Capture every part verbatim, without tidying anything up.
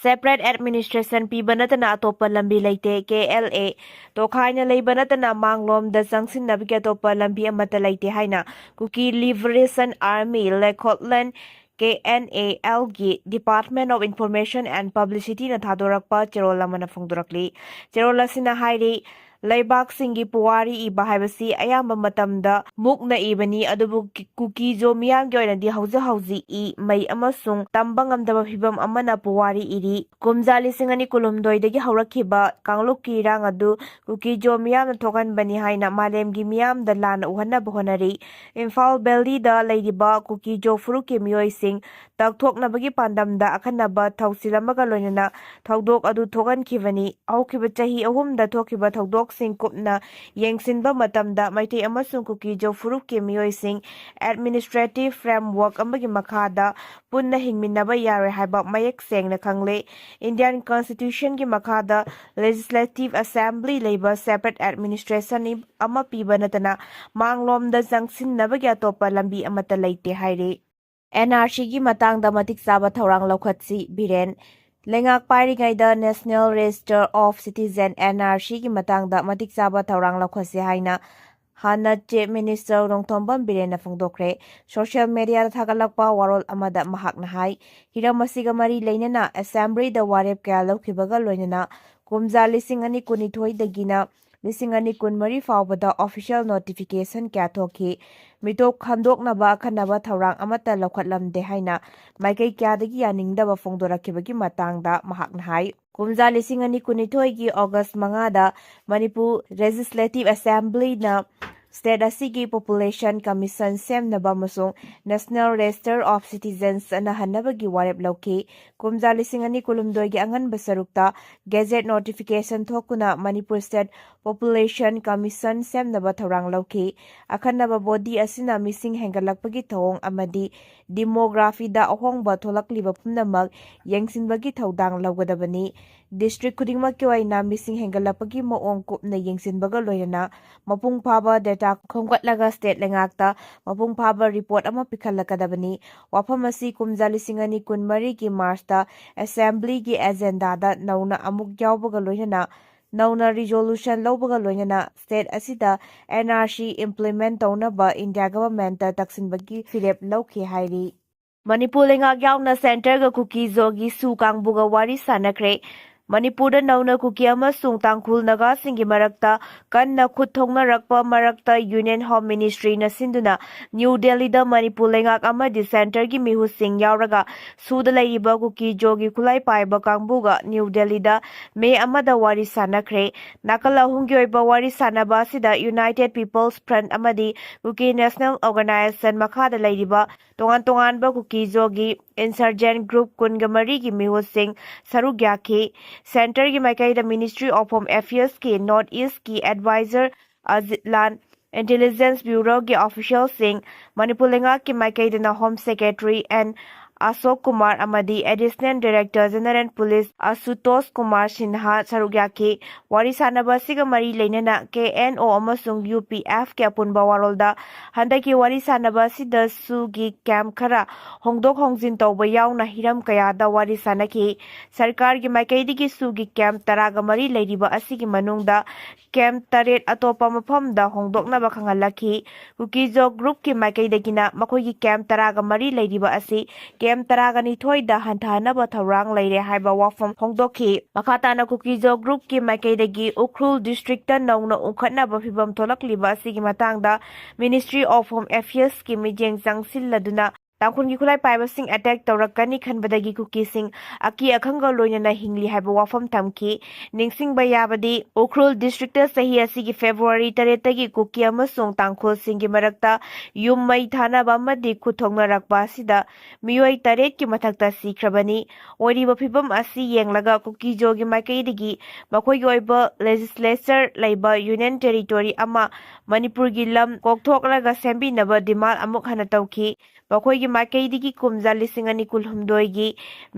separate administration ꯄꯤꯕ ꯅꯠꯇꯅ ꯑꯇꯣꯞꯄ ꯂꯝꯕꯤ ꯂꯩꯇꯦ꯫ ꯀꯦ ꯑꯦꯜ ꯑꯦ ꯇꯣꯈꯥꯏꯅ ꯂꯩꯕ ꯅꯠꯇꯅ ꯃꯥꯡꯂꯣꯝꯗ ꯆꯪꯁꯤꯟꯅꯕꯒꯤ ꯑꯇꯣꯞꯄ ꯂꯝꯕꯤ ꯑꯃꯠꯇ ꯂꯩꯇꯦ ꯍꯥꯏꯅ ꯀꯨꯀꯤ Liberation Army, ꯂꯩꯈꯣꯠꯂꯦꯟ, ꯀꯦ ꯑꯦꯟ ꯑꯦ ꯑꯦꯜꯒꯤ Department of Information and Publicityꯅ ꯊꯥꯗꯣꯔꯛꯄ ꯆꯦꯔꯣꯜ ꯑꯃꯅ ꯐꯣꯡꯗꯣꯔꯛꯂꯤ꯫ ꯆꯦꯔꯣꯜ ꯑꯁꯤꯅ ꯍꯥꯏꯔꯤ, ꯂꯩꯕꯥꯛꯁꯤꯡꯒꯤ ꯄꯨꯋꯥꯔꯤ ꯏꯕ ꯍꯥꯏꯕꯁꯤ ꯑꯌꯥꯝꯕ ꯃꯇꯝꯗ ꯃꯨꯛꯅ ꯏꯕꯅꯤ, ꯑꯗꯨꯕꯨ ꯀꯤ-, ꯀꯨꯀꯤꯖꯣ ꯃꯤꯌꯥꯝꯒꯤ ꯑꯣꯏꯅꯗꯤ ꯍꯧꯖꯤꯛ ꯍꯧꯖꯤꯛ ꯏ ꯃꯩ ꯑꯃꯁꯨꯡ ꯇꯝꯕ ꯉꯝꯗꯕ ꯐꯤꯕꯝ ꯑꯃꯅ ꯄꯨꯋꯥꯔꯤ ꯏꯔꯤ꯫ ꯀꯨꯝꯖꯥ ꯂꯤꯁꯤꯡ ꯑꯅꯤ ꯀꯨꯟꯍꯨꯝꯗꯣꯏꯗꯒꯤ ꯍꯧꯔꯛꯈꯤꯕ ꯀꯥꯡꯂꯨꯞꯀꯤ ꯏꯔꯥꯡ ꯑꯗꯨ ꯀꯨꯀꯤꯖꯣ ꯃꯤꯌꯥꯝꯅ ꯊꯣꯛꯍꯟꯕꯅꯤ ꯍꯥꯏꯅ ꯃꯥꯂꯦꯝꯒꯤ ꯃꯤꯌꯥꯝꯗ ꯂꯥꯟꯅ ꯎꯍꯟꯅꯕ ꯍꯣꯠꯅꯔꯤ꯫ ꯏꯝꯐꯥꯜ ꯚꯦꯂꯤꯗ ꯂꯩꯔꯤꯕ ꯀꯨꯀꯤꯖꯣ ꯐꯨꯔꯨꯞꯀꯤ ꯃꯤꯑꯣꯏꯁꯤꯡ ꯇꯛꯊꯣꯛꯅꯕꯒꯤ ꯄꯥꯟꯗꯝꯗ ꯑꯈꯟꯅꯕ ꯊꯧꯁꯤꯜ ꯑꯃꯒ ꯂꯣꯏꯅꯅ ꯊꯧꯗꯣꯛ ꯑꯗꯨ ꯊꯣꯛꯍꯟꯈꯤꯕꯅꯤ꯫ ꯍꯧꯈꯤꯕ ꯆꯍꯤ ꯑꯍꯨꯝꯗ ꯊꯣꯛꯈꯤꯕ ꯊꯧꯗꯣꯛꯁꯤꯡ ꯀꯨꯞꯅ ꯌꯦꯡꯁꯤꯟꯕ ꯃꯇꯝꯗ ꯃꯩꯇꯩ ꯑꯃꯁꯨꯡ ꯀꯨꯀꯤꯖꯣ ꯐꯨꯔꯨꯞꯀꯤ ꯃꯤꯑꯣꯏꯁꯤꯡ administrative framework ꯑꯃꯒꯤ ꯃꯈꯥꯗ ꯄꯨꯟꯅ ꯍꯤꯡꯃꯤꯟꯅꯕ ꯌꯥꯔꯣꯏ ꯍꯥꯏꯕ ꯃꯌꯦꯛ ꯁꯦꯡꯅ ꯈꯪꯂꯦ꯫ Indian Constitutionꯒꯤ ꯃꯈꯥꯗ Legislative Assembly ꯂꯩꯕ separate administration ꯑꯃ ꯄꯤꯕ ꯅꯠꯇꯅ ꯃꯥꯡꯂꯣꯝꯗ ꯆꯪꯁꯤꯟꯅꯕꯒꯤ ꯑꯇꯣꯞꯄ ꯂꯝꯕꯤ ꯑꯃꯠꯇ ꯂꯩꯇꯦ ꯍꯥꯏꯔꯤ꯫ ꯑꯦꯟ ꯑꯥꯔ ꯁꯤꯒꯤ ꯃꯇꯥꯡꯗ ꯃꯇꯤꯛ ꯆꯥꯕ ꯊꯧꯔꯥꯡ ꯂꯧꯈꯠꯁꯤ, ꯕꯤꯔꯦꯟ꯫ ꯂꯩꯉꯥꯛ ꯄꯥꯏꯔꯤꯉꯩꯗ National Register of Citizen, N R ꯁꯤꯒꯤ ꯃꯇꯥꯡꯗ ꯃꯇꯤꯛ ꯆꯥꯕ ꯊꯧꯔꯥꯡ ꯂꯧꯈꯠꯁꯤ ꯍꯥꯏꯅ ꯍꯥꯟꯅ Chief Minister ꯅꯣꯡꯊꯣꯝꯕꯝ ꯕꯤꯔꯦꯟꯅ ꯐꯣꯡꯗꯣꯛꯈ꯭ꯔꯦ꯫ Social mediaꯗ ꯊꯥꯒꯠꯂꯛꯄ ꯋꯥꯔꯣꯜ ꯑꯃꯗ ꯃꯍꯥꯛꯅ ꯍꯥꯏ, ꯍꯤꯔꯝ ꯑꯁꯤꯒ ꯃꯔꯤ ꯂꯩꯅꯅ Assemblyꯗ ꯋꯥꯔꯦꯞ ꯀꯌꯥ ꯂꯧꯈꯤꯕꯒ ꯂꯣꯏꯅꯅ ꯀꯨꯝꯖꯥ ꯂꯤꯁꯤꯡ ꯑꯅꯤ ꯀꯨꯟꯅꯤꯊꯣꯏꯗꯒꯤꯅ ꯂꯤꯁꯤꯡ ꯑꯅꯤ ꯀꯨꯟꯃꯔꯤ ꯐꯥꯎꯕꯗ official notification ꯀꯌꯥ ꯊꯣꯛꯈꯤ꯫ ꯃꯤꯇꯣꯞ ꯈꯟꯗꯣꯛꯅꯕ ꯑꯈꯟꯅꯕ ꯊꯧꯔꯥꯡ ꯑꯃꯠꯇ ꯂꯧꯈꯠꯂꯝꯗꯦ ꯍꯥꯏꯅ ꯃꯥꯏꯀꯩ ꯀꯌꯥꯗꯒꯤ ꯌꯥꯅꯤꯡꯗꯕ ꯐꯣꯡꯗꯣꯔꯛꯈꯤꯕꯒꯤ ꯃꯇꯥꯡꯗ ꯃꯍꯥꯛꯅ ꯍꯥꯏ꯫ ꯀꯨꯝꯖꯥ ꯂꯤꯁꯤꯡ ꯑꯅꯤ ꯀꯨꯟꯅꯤꯊꯣꯏꯒꯤ August ꯃꯉꯥꯗ ꯃꯅꯤꯄꯨꯔ Legislative Assemblyꯅ state ꯑꯁꯤꯒꯤ Population Commission ꯁꯦꯝꯅꯕ ꯑꯃꯁꯨꯡ National Register of Citizens ꯆꯠꯅꯍꯟꯅꯕꯒꯤ ꯋꯥꯔꯦꯞ ꯂꯧꯈꯤ꯫ ꯀꯨꯝꯖꯥ ꯂꯤꯁꯤꯡ ꯑꯅꯤ ꯀꯨꯟꯍꯨꯝꯗꯣꯏꯒꯤ ꯑꯉꯟꯕ ꯁꯔꯨꯛꯇ gazette notification ꯊꯣꯛꯇꯨꯅ ꯃꯅꯤꯄꯨꯔ State Population Commission ꯁꯦꯝꯅꯕ ꯊꯧꯔꯥꯡ ꯂꯧꯈꯤ꯫ ꯑꯈꯟꯅꯕ body ꯑꯁꯤꯅ ꯃꯤꯁꯤꯡ ꯍꯦꯟꯒꯠꯂꯛꯄꯒꯤ ꯊꯧꯑꯣꯡ ꯑꯃꯗꯤ demographyꯗ ꯑꯍꯣꯡꯕ ꯊꯣꯛꯂꯛꯂꯤꯕ ꯄꯨꯝꯅꯃꯛ ꯌꯦꯡꯁꯤꯟꯕꯒꯤ ꯊꯧꯗꯥꯡ ꯂꯧꯒꯗꯕꯅꯤ꯫ District ꯈꯨꯗꯤꯡꯃꯛꯀꯤ ꯑꯣꯏꯅ ꯃꯤꯁꯤꯡ ꯍꯦꯟꯒꯠꯂꯛꯄꯒꯤ ꯃꯑꯣꯡ ꯀꯨꯞꯅ ꯌꯦꯡꯁꯤꯟꯕꯒ ꯂꯣꯏꯅꯅ ꯃꯄꯨꯡ ꯐꯥꯕ data ꯈꯣꯝꯒꯠꯂꯒ state ꯂꯩꯉꯥꯛꯇ ꯃꯄꯨꯡ ꯐꯥꯕ report ꯑꯃ ꯄꯤꯈꯠꯂꯛꯀꯗꯕꯅꯤ꯫ ꯋꯥꯐꯝ ꯑꯁꯤ ꯀꯨꯝꯖꯥ ꯂꯤꯁꯤꯡ ꯑꯅꯤ ꯀꯨꯟꯃꯔꯤꯒꯤ March ꯇ ꯑꯦꯁꯦꯝꯕ꯭ꯂꯤꯒꯤ ꯑꯦꯖꯦꯟꯗꯥꯗ ꯅꯧꯅ ꯑꯃꯨꯛ ꯌꯥꯎꯕꯒ ꯂꯣꯏꯅꯅ ꯅꯧꯅ ꯔꯤꯖꯣꯂꯨꯁꯟ ꯂꯧꯕꯒ ꯂꯣꯏꯅꯅ ꯁ꯭ꯇꯦꯠ ꯑꯁꯤꯗ ꯑꯦꯟ ꯑꯥꯔ ꯁꯤ ꯏꯝꯄ꯭ꯂꯤꯃꯦꯟꯠ ꯇꯧꯅꯕ ꯏꯟꯗꯤꯌꯥ ꯒꯚꯔꯟꯃꯦꯟꯠꯇ ꯇꯛꯁꯤꯟꯕꯒꯤ ꯐꯤꯔꯦꯞ ꯂꯧꯈꯤ ꯍꯥꯏꯔꯤ꯫ ꯃꯅꯤꯄꯨꯔ ꯂꯩꯉꯥꯛ ꯌꯥꯎꯅ ꯁꯦꯟꯇꯔꯒ ꯀꯨꯀꯤ ꯖꯣꯒꯤ ꯁꯨ ꯀꯥꯡꯕꯨꯒ ꯋꯥꯔꯤ ꯁꯥꯟꯅꯈ꯭ꯔꯦ꯫ ꯃꯅꯤꯄꯨꯔꯗ ꯅꯧꯅ ꯀꯨꯀꯤ ꯑꯃꯁꯨꯡ ꯇꯥꯡꯈꯨꯜ ꯅꯥꯒꯥꯁꯤꯡꯒꯤ ꯃꯔꯛꯇ ꯀꯟꯅ ꯈꯨꯠ ꯊꯣꯛꯅꯔꯛꯄ ꯃꯔꯛꯇ ꯌꯨꯅꯤꯌꯟ ꯍꯣꯝ ꯃꯤꯅꯤꯁꯇ꯭ꯔꯤꯅ ꯁꯤꯟꯗꯨꯅ ꯅ꯭ꯌꯨ ꯗꯦꯜꯂꯤꯗ ꯃꯅꯤꯄꯨꯔ ꯂꯩꯉꯥꯛ ꯑꯃꯗꯤ ꯁꯦꯟꯇꯔꯒꯤ ꯃꯤꯍꯨꯠꯁꯤꯡ ꯌꯥꯎꯔꯒ ꯁꯨꯗ ꯂꯩꯔꯤꯕ ꯀꯨꯀꯤ ꯖꯣꯒꯤ ꯈꯨꯠꯂꯥꯏ ꯄꯥꯏꯕ ꯀꯥꯡꯕꯨꯒ ꯅ꯭ꯌꯨ ꯗꯦꯜꯂꯤꯗ ꯃꯦ ꯑꯃꯗ ꯋꯥꯔꯤ ꯁꯥꯟꯅꯈ꯭ꯔꯦ꯫ ꯅꯥꯀꯜ ꯑꯍꯨꯝꯒꯤ ꯑꯣꯏꯕ ꯋꯥꯔꯤ ꯁꯥꯟꯅꯕ ꯑꯁꯤꯗ ꯌꯨꯅꯥꯏꯇꯦꯗ ꯄꯤꯄꯜꯁ ꯐ꯭ꯔꯟꯠ ꯑꯃꯗꯤ ꯀꯨꯀꯤ ꯅꯦꯁꯅꯦꯜ ꯑꯣꯔꯒꯅꯥꯏꯖꯦꯁꯟ ꯃꯈꯥꯗ ꯂꯩꯔꯤꯕ ꯇꯣꯉꯥꯟ ꯇꯣꯉꯥꯟꯕ ꯀꯨꯀꯤ ꯖꯣꯒꯤ ꯏꯟꯁꯔꯖꯦꯟꯠ ꯒ꯭ꯔꯨꯞ ꯀꯨꯟꯒ ꯃꯔꯤꯒꯤ ꯃꯤꯍꯨꯠꯁꯤꯡ ꯁꯔꯨꯛ ꯌꯥꯈꯤ꯫ ꯁꯦꯟꯇꯔꯒꯤ ꯃꯥꯏꯀꯩꯗ ꯃꯤꯅꯤꯁꯇ꯭ꯔꯤ ꯑꯣꯐ ꯍꯣꯝ ꯑꯦꯐꯤꯌꯔꯁꯀꯤ ꯅꯣꯔꯠ ꯏꯁ꯭ꯠꯀꯤ ꯑꯦꯗꯚꯥꯏꯖꯔ ꯑꯖꯤꯠ ꯂꯥꯟ, ꯏꯟꯇꯦꯂꯤꯖꯦꯟꯁ ꯕ꯭ꯌꯨꯔꯣꯒꯤ ꯑꯣꯐꯤꯁꯤꯌꯦꯜꯁꯤꯡ, ꯃꯅꯤꯄꯨꯔ ꯂꯩꯉꯥꯛꯀꯤ ꯃꯥꯏꯀꯩꯗꯅ home secretary N Ashok Kumar ꯑꯃꯗꯤ additional director general police Ashutosh Kumar Sinha ꯁꯔꯨꯛ ꯌꯥꯈꯤ꯫ ꯋꯥꯔꯤ ꯁꯥꯟꯅꯕ ꯑꯁꯤꯒ ꯃꯔꯤ ꯂꯩꯅꯅ ꯀꯦ ꯑꯦꯟ ꯑꯣ ꯑꯃꯁꯨꯡ ꯌꯨ ꯄꯤ ꯑꯦꯐꯀꯤ ꯑꯄꯨꯟꯕ ꯋꯥꯔꯣꯜꯗ ꯍꯟꯗꯛꯀꯤ ꯋꯥꯔꯤ ꯁꯥꯟꯅꯕ ꯑꯁꯤꯗ ꯁꯨꯒꯤ ꯀꯦꯝꯞ ꯈꯔ ꯍꯣꯡꯗꯣꯛ ꯍꯣꯡꯖꯤꯟ ꯇꯧꯕ ꯌꯥꯎꯅ ꯍꯤꯔꯝ ꯀꯌꯥꯗ ꯋꯥꯔꯤ ꯁꯥꯟꯅꯈꯤ꯫ ꯁꯔꯀꯥꯔꯒꯤ ꯃꯥꯏꯀꯩꯗꯒꯤ ꯁꯨꯒꯤ ꯀꯦꯝꯞ ꯇꯔꯥꯒ ꯃꯔꯤ ꯂꯩꯔꯤꯕ ꯑꯁꯤꯒꯤ ꯃꯅꯨꯡꯗ ꯀꯦꯝꯞ ꯇꯔꯦꯠ ꯑꯇꯣꯞꯄ ꯃꯐꯝꯗ ꯍꯣꯡꯗꯣꯛꯅꯕ ꯈꯪꯍꯜꯂꯛꯈꯤ꯫ ꯀꯨꯀꯤ ꯖꯣ ꯒ꯭ꯔꯨꯞꯀꯤ ꯃꯥꯏꯀꯩꯗꯒꯤꯅ ꯃꯈꯣꯏꯒꯤ ꯀꯦꯝꯞ ꯇꯔꯥꯒ ꯃꯔꯤ ꯂꯩꯔꯤꯕ ꯑꯁꯤ ꯀꯦꯝꯞ ꯇꯔꯥꯒ ꯅꯤꯊꯣꯏꯗ ꯍꯟꯊꯍꯟꯅꯕ ꯊꯧꯔꯥꯡ ꯂꯩꯔꯦ ꯍꯥꯏꯕ ꯋꯥꯐꯝ ꯐꯣꯡꯗꯣꯛꯈꯤ꯫ ꯃꯈꯥ ꯇꯥꯅ ꯀꯨꯀꯤ ꯖꯣ ꯒ꯭ꯔꯨꯞꯀꯤ ꯃꯥꯏꯀꯩꯗꯒꯤ ꯎꯈ꯭ꯔꯨꯜ ꯗꯤꯁꯇ꯭ꯔꯤꯛꯇ ꯅꯧꯅ ꯎꯪꯈꯠꯅꯕ ꯐꯤꯚꯝ ꯊꯣꯛꯂꯛꯂꯤꯕ ꯑꯁꯤꯒꯤ ꯃꯇꯥꯡꯗ ꯃꯤꯅꯤꯁꯇ꯭ꯔꯤ ꯑꯣꯐ ꯍꯣꯝ ꯑꯦꯐꯤꯌꯔꯁꯀꯤ ꯃꯤꯠꯌꯦꯡ ꯆꯪꯁꯤꯜꯂꯗꯨꯅ ꯇꯥꯡꯈꯨꯜꯒꯤ ꯈꯨꯠꯂꯥꯏ ꯄꯥꯏꯕꯁꯤꯡ ꯑꯦꯇꯦꯛ ꯇꯧꯔꯛꯀꯅꯤ ꯈꯟꯕꯗꯒꯤ ꯀꯨꯀꯤꯁꯤꯡ ꯑꯀꯤ ꯑꯈꯪꯒ ꯂꯣꯏꯅꯅ ꯍꯤꯡꯂꯤ ꯍꯥꯏꯕ ꯋꯥꯐꯝ ꯊꯝꯈꯤ꯫ ꯅꯤꯡꯁꯤꯡꯕ ꯌꯥꯕꯗꯤ, ꯎꯈ꯭ꯔꯨꯜ ꯗꯤꯁꯇ꯭ꯔꯤꯛꯇ ꯆꯍꯤ ꯑꯁꯤꯒꯤ ꯐꯦꯕ꯭ꯔꯨꯋꯥꯔꯤ ꯇꯔꯦꯠꯇꯒꯤ ꯀꯨꯀꯤ ꯑꯃꯁꯨꯡ ꯇꯥꯡꯈꯨꯜꯁꯤꯡꯒꯤ ꯃꯔꯛꯇ ꯌꯨꯝ ꯃꯩ ꯊꯥꯅꯕ ꯑꯃꯗꯤ ꯈꯨꯠ ꯊꯣꯛꯅꯔꯛꯄ ꯑꯁꯤꯗ ꯃꯤꯑꯣꯏ ꯇꯔꯦꯠꯀꯤ ꯃꯊꯛꯇ ꯁꯤꯈ꯭ꯔꯕꯅꯤ꯫ ꯑꯣꯏꯔꯤꯕ ꯐꯤꯚꯝ ꯑꯁꯤ ꯌꯦꯡꯂꯒ ꯀꯨꯀꯤꯖꯣꯒꯤ ꯃꯥꯏꯀꯩꯗꯒꯤ ꯃꯈꯣꯏꯒꯤ ꯑꯣꯏꯕ ꯂꯦꯖꯤꯁꯂꯦꯆꯔ ꯂꯩꯕ ꯌꯨꯅꯤꯌꯟ ꯇꯦꯔꯤꯇꯣꯔꯤ ꯑꯃ ꯃꯅꯤꯄꯨꯔꯒꯤ ꯂꯝ ꯀꯣꯛꯊꯣꯛꯂꯒ ꯁꯦꯝꯕꯤꯅꯕ ꯗꯤꯃꯥꯟ ꯑꯃꯨꯛ ꯍꯟꯅ ꯇꯧꯈꯤ꯫ ꯃꯈꯣꯏꯒꯤ ꯃꯥꯏꯀꯩꯗꯒꯤ ꯀꯨꯝꯖꯥ ꯂꯤꯁꯤꯡ ꯑꯅꯤ ꯀꯨꯟꯍꯨꯝꯗꯣꯏꯒꯤ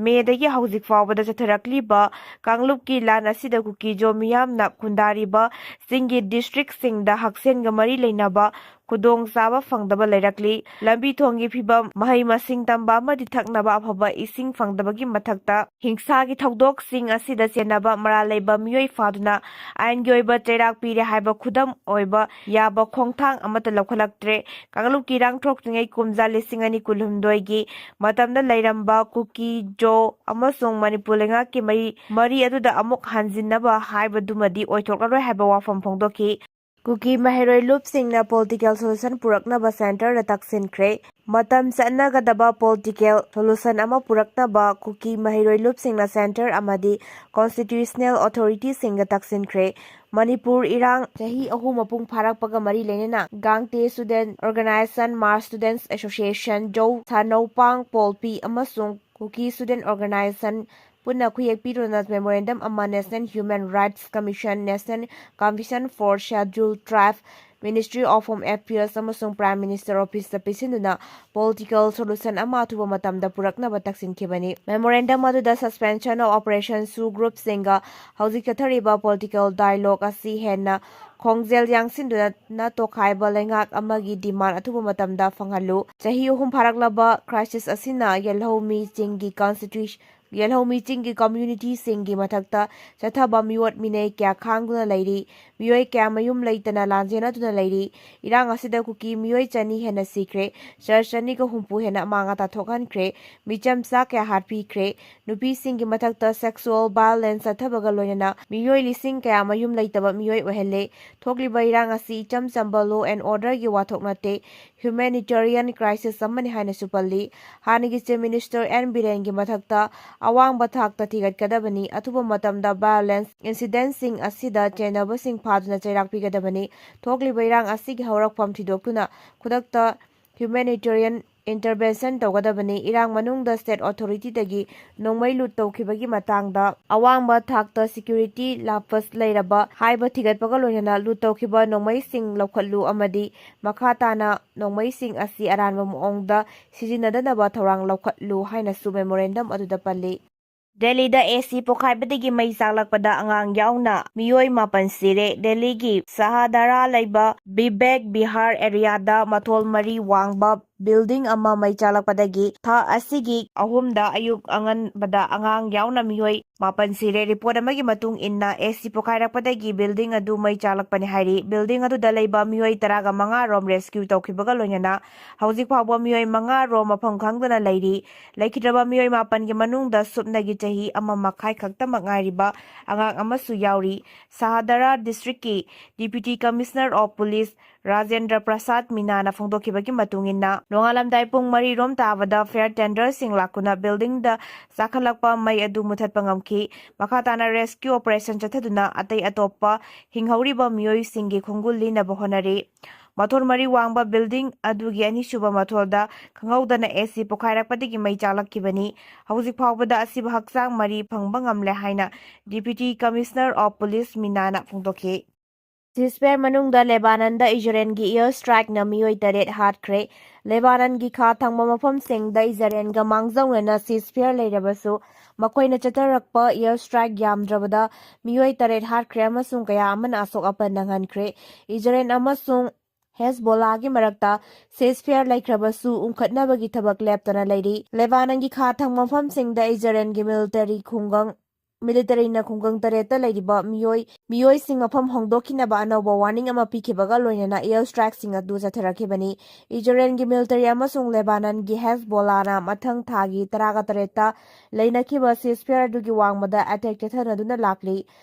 ꯃꯦꯗꯒꯤ ꯍꯧꯖꯤꯛ ꯐꯥꯎꯕꯗ ꯆꯠꯊꯔꯛꯂꯤꯕ ꯀꯥꯡꯂꯨꯞꯀꯤ ꯂꯥꯟ ꯑꯁꯤꯗ ꯀꯨꯀꯤꯖꯣ ꯃꯤꯌꯥꯝꯅ ꯈꯨꯟꯗꯥꯔꯤꯕ ꯆꯤꯡꯒꯤ ꯗꯤꯁꯇ꯭ꯔꯤꯛꯁꯤꯡꯗ ꯍꯛꯁꯦꯜꯒ ꯃꯔꯤ ꯂꯩꯅꯕ ꯈꯨꯗꯣꯡꯆꯥꯕ ꯐꯪꯗꯕ ꯂꯩꯔꯛꯂꯤ꯫ ꯂꯝꯕꯤ ꯊꯣꯡꯒꯤ ꯐꯤꯕꯝ, ꯃꯍꯩ ꯃꯁꯤꯡ ꯇꯝꯕ ꯑꯃꯗꯤ ꯊꯛꯅꯕ ꯑꯐꯕ ꯏꯁꯤꯡ ꯐꯪꯗꯕꯒꯤ ꯃꯊꯛꯇ, ꯍꯤꯡꯁꯥꯒꯤ ꯊꯧꯗꯣꯛꯁꯤꯡ ꯑꯁꯤꯗ ꯆꯦꯟꯅꯕ ꯃꯔꯥꯜ ꯂꯩꯕ ꯃꯤꯑꯣꯏ ꯐꯥꯗꯨꯅ ꯑꯥꯏꯟꯒꯤ ꯑꯣꯏꯕ ꯆꯩꯔꯥꯛ ꯄꯤꯔꯦ ꯍꯥꯏꯕ ꯈꯨꯗꯝ ꯑꯣꯏꯕ ꯌꯥꯕ ꯈꯣꯡꯊꯥꯡ ꯑꯃꯠꯇ ꯂꯧꯈꯠꯂꯛꯇ꯭ꯔꯦ꯫ ꯀꯥꯡꯂꯨꯞꯀꯤ ꯏꯔꯥꯡ ꯊꯣꯛꯇ꯭ꯔꯤꯉꯩ ꯀꯨꯝꯖꯥ ꯂꯤꯁꯤꯡ ꯑꯅꯤ ꯀꯨꯟꯍꯨꯝꯗꯣꯏꯒꯤ ꯃꯇꯝꯗ ꯂꯩꯔꯝꯕ ꯀꯨꯀꯤ, ꯖꯣ ꯑꯃꯁꯨꯡ ꯃꯅꯤꯄꯨꯔ ꯂꯩꯉꯥꯛꯀꯤ ꯃꯔꯤ, ꯃꯔꯤ ꯑꯗꯨꯗ ꯑꯃꯨꯛ ꯍꯟꯖꯤꯟꯅꯕ ꯍꯥꯏꯕꯗꯨꯃꯗꯤ ꯑꯣꯏꯊꯣꯛꯂꯔꯣꯏ ꯍꯥꯏꯕ ꯋꯥꯐꯝ ꯐꯣꯡꯗꯣꯛꯈꯤ꯫ ꯀꯨꯀꯤ ꯃꯍꯩꯔꯣꯏ ꯂꯨꯞꯁꯤꯡꯅ political solution ꯄꯨꯔꯛꯅꯕ centreꯗ ꯇꯛꯁꯤꯟꯈ꯭ꯔꯦ꯫ ꯃꯇꯝ ꯆꯠꯅꯒꯗꯕ political solution ꯑꯃ ꯄꯨꯔꯛꯅꯕ ꯀꯨꯀꯤ ꯃꯍꯩꯔꯣꯏ ꯂꯨꯞꯁꯤꯡꯅ centre ꯑꯃꯗꯤ constitutional authorityꯁꯤꯡꯗ ꯇꯛꯁꯤꯟꯈ꯭ꯔꯦ꯫ ꯃꯅꯤꯄꯨꯔ ꯏꯔꯥꯡ ꯆꯍꯤ ꯑꯍꯨꯝ ꯃꯄꯨꯡ ꯐꯥꯔꯛꯄꯒ ꯃꯔꯤ ꯂꯩꯅꯅ ꯒꯥꯡꯇꯦ Student Organisation, Mar Students Association, ꯖꯧ, ꯁꯥꯅꯧꯄꯥꯡ, ꯄꯣꯜꯄꯤ ꯑꯃꯁꯨꯡ ꯀꯨꯀꯤ Student Organisation ꯄꯨꯟꯅ ꯈꯨꯌꯦꯛ ꯄꯤꯗꯨꯅ memorandum ꯑꯃ National Human Rights Commission, National Commission for Scheduled Tribe, Ministry of Home Affairs ꯑꯃꯁꯨꯡ Prime Minister Officeꯇ ꯄꯤꯁꯤꯟꯗꯨꯅ political solution ꯑꯃ ꯑꯊꯨꯕ ꯃꯇꯝꯗ ꯄꯨꯔꯛꯅꯕ ꯇꯛꯁꯤꯟꯈꯤꯕꯅꯤ꯫ Memorandum ꯑꯗꯨꯗ suspension of operation ꯁꯨ groupꯁꯤꯡꯒ ꯍꯧꯖꯤꯛ ꯆꯠꯊꯔꯤꯕ political dialogue ꯑꯁꯤ ꯍꯦꯟꯅ ꯈꯣꯡꯖꯦꯜ ꯌꯥꯡꯁꯤꯟꯗꯨꯅ ꯇꯣꯈꯥꯏꯕ ꯂꯩꯉꯥꯛ ꯑꯃꯒꯤ demand ꯑꯊꯨꯕ ꯃꯇꯝꯗ ꯐꯪꯍꯜꯂꯨ꯫ ꯆꯍꯤ ꯑꯍꯨꯝ ꯐꯥꯔꯛꯂꯕ crisis ꯑꯁꯤꯅ ꯌꯦꯜꯍꯧꯃꯤꯁꯤꯡꯒꯤ constitution ꯌꯦꯜꯍꯧꯃꯤ ꯆꯤꯡꯒꯤ communityꯁꯤꯡꯒꯤ ꯃꯊꯛꯇ ꯆꯠꯊꯕ ꯃꯤꯑꯣꯠ ꯃꯤꯅꯩ ꯀꯌꯥ ꯈꯥꯡꯗꯨꯅ ꯂꯩꯔꯤ꯫ ꯃꯤꯑꯣꯏ ꯀꯌꯥ ꯃꯌꯨꯝ ꯂꯩꯇꯅ ꯂꯥꯟꯖꯦꯟꯅꯗꯨꯅ ꯂꯩꯔꯤ꯫ ꯏꯔꯥꯡ ꯑꯁꯤꯗ ꯀꯨꯀꯤ ꯃꯤꯑꯣꯏ ꯆꯅꯤ ꯍꯦꯟꯅ ꯁꯤꯈ꯭ꯔꯦ꯫ ꯆꯔꯆ ꯆꯅꯤꯒ ꯍꯨꯝꯐꯨ ꯍꯦꯟꯅ ꯑꯃꯥꯡ ꯑꯇꯥ ꯊꯣꯛꯍꯟꯈ꯭ꯔꯦ꯫ ꯃꯤꯆꯝ ꯆꯥ ꯀꯌꯥ ꯍꯥꯠꯄꯤꯈ꯭ꯔꯦ꯫ ꯅꯨꯄꯤꯁꯤꯡꯒꯤ ꯃꯊꯛꯇ sexual violence ꯆꯠꯊꯕꯒ ꯂꯣꯏꯅꯅ ꯃꯤꯑꯣꯏ ꯂꯤꯁꯤꯡ ꯀꯌꯥ ꯃꯌꯨꯝ ꯂꯩꯇꯕ ꯃꯤꯑꯣꯏ ꯑꯣꯏꯍꯜꯂꯦ꯫ ꯊꯣꯛꯂꯤꯕ ꯏꯔꯥꯡ ꯑꯁꯤ ꯏꯆꯝ ꯆꯝꯕ law and orderꯒꯤ ꯋꯥꯊꯣꯛ ꯅꯠꯇꯦ꯫ Humanitarian crisis ꯑꯃꯅꯤ ꯍꯥꯏꯅꯁꯨ ꯄꯜꯂꯤ꯫ ꯍꯥꯟꯅꯒꯤ Chief Minister ꯑꯦꯟ ꯕꯤꯔꯦꯟꯒꯤ ꯃꯊꯛꯇ ꯑꯋꯥꯡꯕ ꯊꯥꯛꯇ ꯊꯤꯒꯠꯀꯗꯕꯅꯤ꯫ ꯑꯊꯨꯕ ꯃꯇꯝꯗ violence incidentꯁꯤꯡ ꯑꯁꯤꯗ ꯆꯦꯟꯅꯕꯁꯤꯡ ꯐꯥꯗꯨꯅ ꯆꯩꯔꯥꯛ ꯄꯤꯒꯗꯕꯅꯤ꯫ ꯊꯣꯛꯂꯤꯕ ꯏꯔꯥꯡ ꯑꯁꯤꯒꯤ ꯍꯧꯔꯛꯐꯝ ꯊꯤꯗꯣꯛꯇꯨꯅ ꯈꯨꯗꯛꯇ humanitarian intervention ꯇꯧꯒꯗꯕꯅꯤ꯫ ꯏꯔꯥꯡ ꯃꯅꯨꯡꯗ state authorityꯗꯒꯤ ꯅꯣꯡꯃꯩ loot ꯇꯧꯈꯤꯕꯒꯤ ꯃꯇꯥꯡꯗ ꯑꯋꯥꯡꯕ ꯊꯥꯛꯇ security lapse ꯂꯩꯔꯕ ꯍꯥꯏꯕ ꯊꯤꯒꯠꯄꯒ ꯂꯣꯏꯅꯅ loot ꯇꯧꯈꯤꯕ ꯅꯣꯡꯃꯩꯁꯤꯡ ꯂꯧꯈꯠꯂꯨ ꯑꯃꯗꯤ ꯃꯈꯥ ꯇꯥꯅ ꯅꯣꯡꯃꯩꯁꯤꯡ ꯑꯁꯤ ꯑꯔꯥꯟꯕ ꯃꯑꯣꯡꯗ ꯁꯤꯖꯤꯟꯅꯗꯅꯕ ꯊꯧꯔꯥꯡ ꯂꯧꯈꯠꯂꯨ ꯍꯥꯏꯅꯁꯨ memorandum ꯑꯗꯨꯗ ꯄꯜꯂꯤ꯫ ꯗꯦꯜꯂꯤꯗ ꯑꯦ ꯁꯤ ꯄꯣꯈꯥꯏꯕꯗꯒꯤ ꯃꯩ ꯆꯥꯛꯂꯛꯄꯗ ꯑꯉꯥꯡ ꯌꯥꯎꯅ ꯃꯤꯑꯣꯏ ꯃꯥꯄꯟ ꯁꯤꯔꯦ꯫ ꯗꯦꯜꯂꯤꯒꯤ ꯁꯍꯥꯗꯥꯔꯥ ꯂꯩꯕ ꯕꯤꯕꯦꯛ ꯕꯤꯍꯥꯔ ꯑꯦꯔꯤꯌꯥꯗ ꯃꯊꯣꯜ ꯃꯔꯤ ꯋꯥꯡꯕ ꯕꯤꯜꯗꯤꯡ ꯑꯃ ꯃꯩ ꯆꯥꯛꯂꯛꯄꯗꯒꯤ ꯊꯥ ꯑꯁꯤꯒꯤ ꯑꯍꯨꯝꯗ ꯑꯌꯨꯛ ꯑꯉꯟꯕꯗ ꯑꯉꯥꯡ ꯌꯥꯎꯅ ꯃꯤꯑꯣꯏ ꯃꯥꯄꯟ ꯁꯤꯔꯦ꯫ ꯔꯤꯄꯣꯔꯠ ꯑꯃꯒꯤ ꯃꯇꯨꯡ ꯏꯟꯅ, ꯑꯦ ꯁꯤ ꯄꯣꯈꯥꯏꯔꯛꯄꯗꯒꯤ ꯕꯤꯜꯗꯤꯡ ꯑꯗꯨ ꯃꯩ ꯆꯥꯛꯂꯛꯄꯅꯤ ꯍꯥꯏꯔꯤ꯫ ꯕꯤꯜꯗꯤꯡ ꯑꯗꯨꯗ ꯂꯩꯕ ꯃꯤꯑꯣꯏ ꯇꯔꯥꯒ ꯃꯉꯥ ꯔꯣꯝ ꯔꯦꯁꯀ꯭ꯌꯨ ꯇꯧꯈꯤꯕꯒ ꯂꯣꯏꯅꯅ ꯍꯧꯖꯤꯛ ꯐꯥꯎꯕ ꯃꯤꯑꯣꯏ ꯃꯉꯥ ꯔꯣꯝ ꯃꯐꯝ ꯈꯪꯗꯅ ꯂꯩꯔꯤ꯫ ꯂꯩꯈꯤꯗ꯭ꯔꯕ ꯃꯤꯑꯣꯏ ꯃꯥꯄꯟꯒꯤ ꯃꯅꯨꯡꯗ ꯁꯨꯞꯅꯒꯤ ꯆꯍꯤ ꯑꯃ ꯃꯈꯥꯏ ꯈꯛꯇꯃꯛ ꯉꯥꯏꯔꯤꯕ ꯑꯉꯥꯡ ꯑꯃꯁꯨ ꯌꯥꯎꯔꯤ꯫ ꯁꯍꯥꯗꯥꯔꯥ ꯗꯤꯁꯇ꯭ꯔꯤꯛꯀꯤ Deputy Commissioner of Police Rajendra ꯄ꯭ꯔꯁꯥꯗ ꯃꯤꯅꯥꯅ ꯐꯣꯡꯗꯣꯛꯈꯤꯕꯒꯤ ꯃꯇꯨꯡ ꯏꯟꯅ, ꯅꯣꯡꯉꯥꯜꯂꯝꯗꯥꯏ ꯄꯨꯡ ꯃꯔꯤ ꯔꯣꯝ ꯇꯥꯕꯗ ꯐꯥꯌꯔ ꯇꯦꯟꯗꯔꯁꯤꯡ ꯂꯥꯛꯇꯨꯅ ꯕꯤꯜꯗꯤꯡꯗ ꯆꯥꯈꯠꯂꯛꯄ ꯃꯩ ꯑꯗꯨ ꯃꯨꯊꯠꯄ ꯉꯝꯈꯤ꯫ ꯃꯈꯥ ꯇꯥꯅ ꯔꯦꯁꯀ꯭ꯌꯨ ꯑꯣꯄꯔꯦꯁꯟ ꯆꯠꯊꯗꯨꯅ ꯑꯇꯩ ꯑꯇꯣꯞꯄ ꯍꯤꯡꯍꯧꯔꯤꯕ ꯃꯤꯑꯣꯏꯁꯤꯡꯒꯤ ꯈꯣꯡꯒꯨꯜ ꯂꯤꯅꯕ ꯍꯣꯠꯅꯔꯤ꯫ ꯃꯊꯣꯜ ꯃꯔꯤ ꯋꯥꯡꯕ ꯕꯤꯜꯗꯤꯡ ꯑꯗꯨꯒꯤ ꯑꯅꯤꯁꯨꯕ ꯃꯊꯣꯜꯗ ꯈꯪꯍꯧꯗꯅ ꯑꯦ ꯁꯤ ꯄꯣꯈꯥꯏꯔꯛꯄꯗꯒꯤ ꯃꯩ ꯆꯥꯛꯂꯛꯈꯤꯕꯅꯤ꯫ ꯍꯧꯖꯤꯛ ꯐꯥꯎꯕꯗ ꯑꯁꯤꯕ ꯍꯛꯆꯥꯡ ꯃꯔꯤ ꯐꯪꯕ ꯉꯝꯂꯦ ꯍꯥꯏꯅ Deputy Commissioner of Police ꯃꯤꯅꯥꯅ ꯐꯣꯡꯗꯣꯛꯈꯤ꯫ ꯁꯤꯖꯐꯥꯌꯔ ꯃꯅꯨꯡꯗ ꯂꯦꯕꯥꯅꯟꯗ ꯏꯖꯔꯦꯜꯒꯤ ꯑꯦꯌꯔ ꯁ꯭ꯇ꯭ꯔꯥꯏꯛꯅ ꯃꯤꯑꯣꯏ ꯇꯔꯦꯠ ꯍꯥꯠꯈ꯭ꯔꯦ꯫ ꯂꯦꯕꯥꯅꯟꯒꯤ ꯈꯥ ꯊꯪꯕ ꯃꯐꯝꯁꯤꯡꯗ ꯏꯖꯔꯦꯜꯒ ꯃꯥꯡꯖꯧꯅꯅ ꯁꯤꯖꯐꯥꯌꯔ ꯂꯩꯔꯕꯁꯨ, ꯃꯈꯣꯏꯅ ꯆꯠꯊꯔꯛꯄ ꯑꯦꯌꯔ ꯁ꯭ꯇ꯭ꯔꯥꯏꯛ ꯌꯥꯝꯗ꯭ꯔꯕꯗ ꯃꯤꯑꯣꯏ ꯇꯔꯦꯠ ꯍꯥꯠꯈ꯭ꯔꯦ ꯑꯃꯁꯨꯡ ꯀꯌꯥ ꯑꯃꯅ ꯑꯁꯣꯛ ꯑꯄꯟ ꯅꯪꯍꯟꯈ꯭ꯔꯦ꯫ ꯏꯖꯔꯦꯜ ꯑꯃꯁꯨꯡ ꯍꯦꯖꯕꯣꯂꯥꯒꯤ ꯃꯔꯛꯇ ꯁꯤꯖꯐꯥꯌꯔ ꯂꯩꯈ꯭ꯔꯕꯁꯨ, ꯎꯪꯈꯠꯅꯕꯒꯤ ꯊꯕꯛ ꯂꯦꯞꯇꯅ ꯂꯩꯔꯤ꯫ ꯂꯦꯕꯥꯅꯟꯒꯤ ꯈꯥ ꯊꯪꯕ ꯃꯐꯝꯁꯤꯡꯗ ꯏꯖꯔꯦꯜꯒꯤ ꯃꯤꯂꯤꯇꯔꯤ ꯈꯨꯡꯒꯪ, ꯃꯤꯂꯤꯇꯔꯤꯅ ꯈꯨꯡꯒꯪ ꯇꯔꯦꯠꯇ ꯂꯩꯔꯤꯕ ꯃꯤꯑꯣꯏ, ꯃꯤꯑꯣꯏꯁꯤꯡ ꯃꯐꯝ ꯍꯣꯡꯗꯣꯛꯈꯤꯅꯕ ꯑꯅꯧꯕ ꯋꯥꯔꯅꯤꯡ ꯑꯃ ꯄꯤꯈꯤꯕꯒ ꯂꯣꯏꯅꯅ ꯑꯦꯌꯔ ꯁ꯭ꯇ꯭ꯔꯥꯏꯛꯁꯤꯡ ꯑꯗꯨ ꯆꯠꯊꯔꯛꯈꯤꯕꯅꯤ꯫ ꯏꯖꯔꯦꯜꯒꯤ ꯃꯤꯂꯤꯇꯔꯤ ꯑꯃꯁꯨꯡ ꯂꯦꯕꯥꯅꯟꯒꯤ ꯍꯦꯖꯕꯣꯂꯥꯅ ꯃꯊꯪ ꯊꯥꯒꯤ ꯇꯔꯥꯒ ꯇꯔꯦꯠꯇ ꯂꯩꯅꯈꯤꯕ ꯁꯤꯖꯐꯥꯌꯔ ꯑꯗꯨꯒꯤ ꯋꯥꯡꯃꯗ ꯑꯦꯇꯦꯛ ꯆꯠꯊꯅꯗꯨꯅ ꯂꯥꯛꯂꯤ꯫